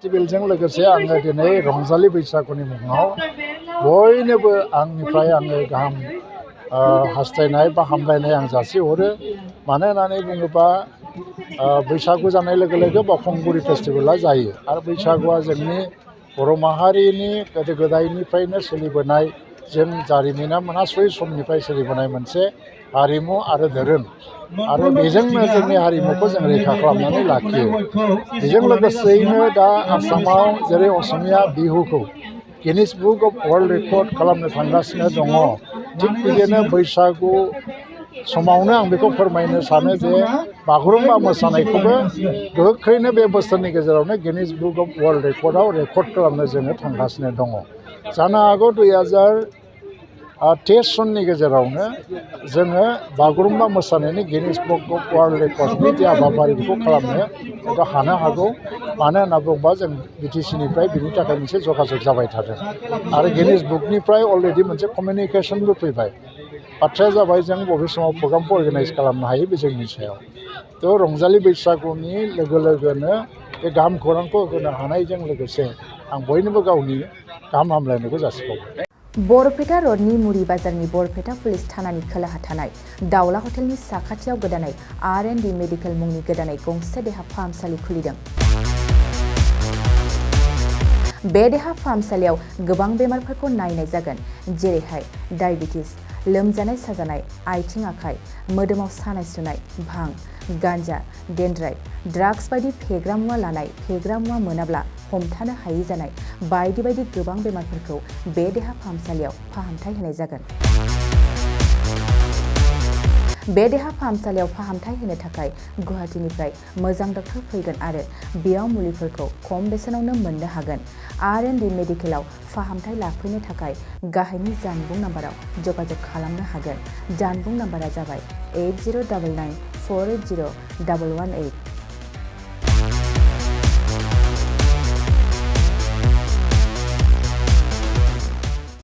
फेस्टिभेलजों लोगोसे आङो दिनै रंजालि बैसागुनि मुङाव बयनोबो आंनिफ्राय आङो गाहाम हास्थायनाय बा हामलायनाय आं जासिहरो। मानो होननानै बुङोबा बैसागु जानाय लोगो लोगो बावखुंग्रि फेस्टिभेला जायो आरो बैसागुआ जोंनि बर' माहारिनि गोदो गोदायनिफ्रायनो सोलिबोनाय जों जारिमिना मोनासै समनिफ्राय सोलिबोनाय मोनसे हारिमु आरो धोरोम आरो बेजोंनो जोंनि हारिमुखौ जों रैखा खालामनानै लाखियो। बेजों लोगोसेयैनो दा आसामाव जेरै असमिया बिहुखौ Guinness book of world record खालामनो थांगासिनो दङ, थिग बिदिनो बैसागु समावनो आं बेखौ फोरमायनो सानो जे बागुरुम्बा मोसानायखौबो गोख्रैनो बे बोसोरनि गेजेरावनो गिनिस बुक अफ वर्ल्ड रेकर्डआव रेकर्ड खालामनो जोङो थांगासिनो दङ। जानो हागौ 2023 सननि गेजेरावनो जोङो बागुरुम्बा मोसानायनि गिनिस बुक अफ वर्ल्ड रेकर्डनि जे हाबाफारि बेखौ खालामनो एबा हानो हागौ। मानो होनना बुङोबा जों बिटिसिनिफ्राय बिनि थाखाय मोनसे जगाजग जाबाय थादों आरो गिनिस बुकनिफ्राय अलरेडि मोनसे कमिउनिकेसनबो फैबाय। बाथ्राया जाबाय जों बबे समाव प्रग्रामखौ अर्गानाइज खालामनो हायो बे जोंनि सायाव। थ' रंजालि बैसागुनि लोगो लोगोनो बे गाहाम खौरांखौ होनो हानायजों लोगोसे आं बयनोबो गावनि गाहाम हामलायनायखौ जासिबावबाय। बरपेटा रडनि मुरि बाजारनि बरपेटा पुलिस थानानि खोलाहा थानाय दावला हटेलनि साखाथियाव गोदानै R&D मेडिकेल मुंनि गोदानै गंसे देहा फाहामसालि खुलिदों। बे देहा फाहामसालियाव गोबां बेमारफोरखौ नायनाय जागोन, जेरैहाय डायबिटिस, लोमजानाय साजानाय, आथिं आखाइ, मोदोमाव सानाय सुनाय, भां, गान्जा, डेन्ड्राइट, ड्राग्स बायदि फेग्रा मुवा लानाय, फेग्रा मुवा मोनाब्ला हमथानो हायै जानाय बायदि बायदि गोबां बेमारफोरखौ बे देहा फाहामसालियाव फाहामथाय होनाय जागोन। बे देहा फाहामसालियाव फाहामथाय होनो थाखाय गुवाहाटीनिफ्राय मोजां डक्टर फैगोन आरो बेयाव मुलिफोरखौ खम बेसेनावनो मोननो हागोन। R&D मेडिकेलाव फाहामथाय लाफैनो थाखाय गाहायनि जानबुं नाम्बाराव जगाजग खालामनो हागोन। जानबुं नाम्बारा जाबाय 8099480118।